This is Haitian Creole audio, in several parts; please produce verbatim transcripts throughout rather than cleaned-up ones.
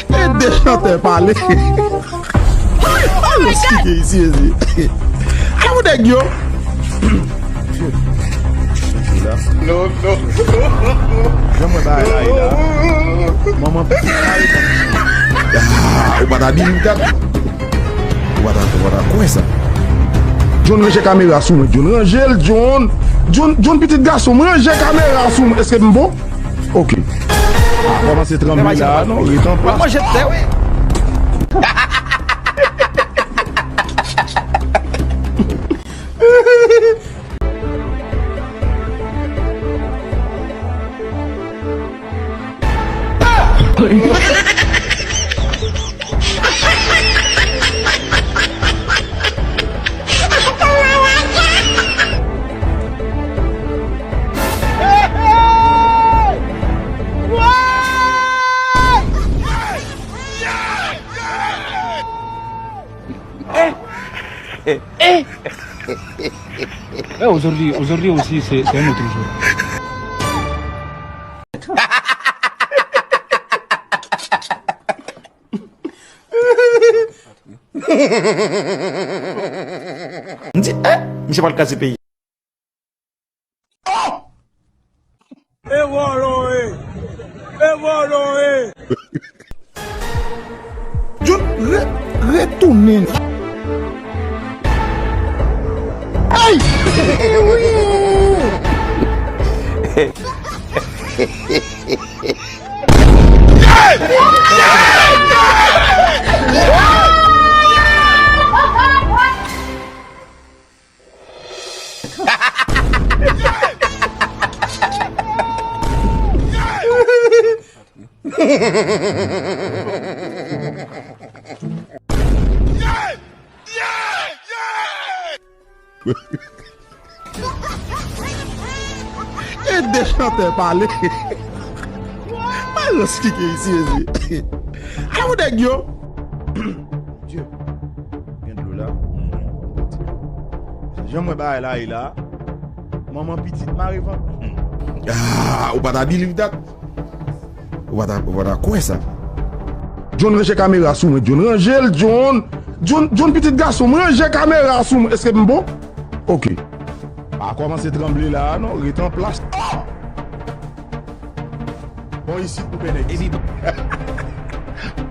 E de chantè pale. Al esplike isi, isi. Ala pou nèg yo. Non, non. Jan mwen bagay la, e la. Manman pitit la, e la. Ah, ou pa ta believe that. Ou pa ta, ou pa ta kwè sa. John, ranje kamera sou mwen, John. Ranje l, John. John, John, pitit gason, mwen ranje kamera sou mwen. Èske m bon? Ok. Ah, kòmanse tranble la, non? Ret an plas. Mwen manje tè, wi. Eh, aujourd'hui, aujourd'hui aussi, c'est, c'est un autre jour. M di, eh, misye pral kraze peyi. Oh! E vòlò e! E vòlò e! John, re-, retounen. Ay! E de chantè pale. Al esplike isi, isi. Ala pou nèg yo. Dye. Gen dlo la. Jan mwen bagay la, e la. Manman pitit mare vant. Ah, ou pa ta believe that. Ou pa ta, ou pa ta kwè sa. John, ranje kamera sou mwen, John. Ranje l, John. John, John, pitit gason, mwen ranje kamera sou mwen. Èske m bon? Ok. Pa kòmanse tranble la, non. Ret an plas. Oh! Bon, isi, koupe nèg. Epi bon.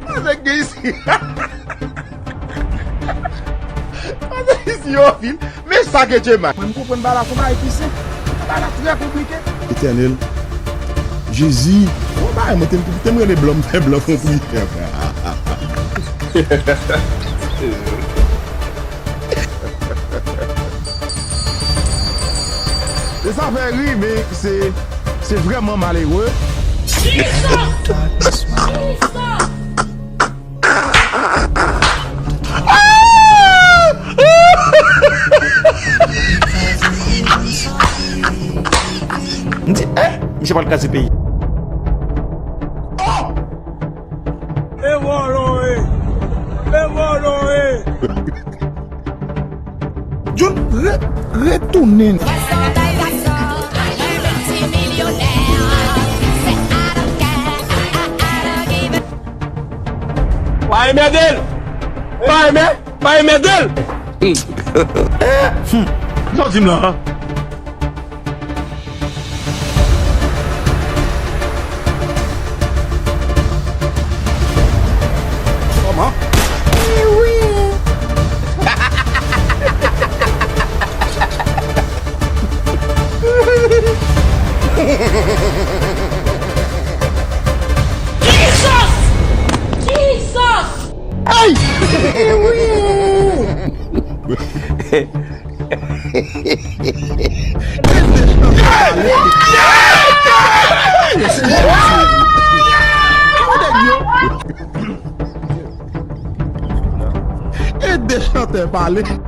Panse gen isi. Panse isi yo fil. Men sa ke Dye may. Mwen, m konprann bagay la, se yon bagay ki senp. Bagay la trè konplike. Etènèl. Jezi. Yon bagay, mwen te, te m rele blan, m fè blan konpri. Se sa fè ri, men se, se vrèman malere. M di, eh, misye pral kraze peyi. Oh! E vòlò e! E vòlò e! John, re-, retounen. Pa enmède l! Pa enmè-, pa enmède l! Sa w di m la? Kòman? Jesus! Jesus! Ay! Kite de chantè pale.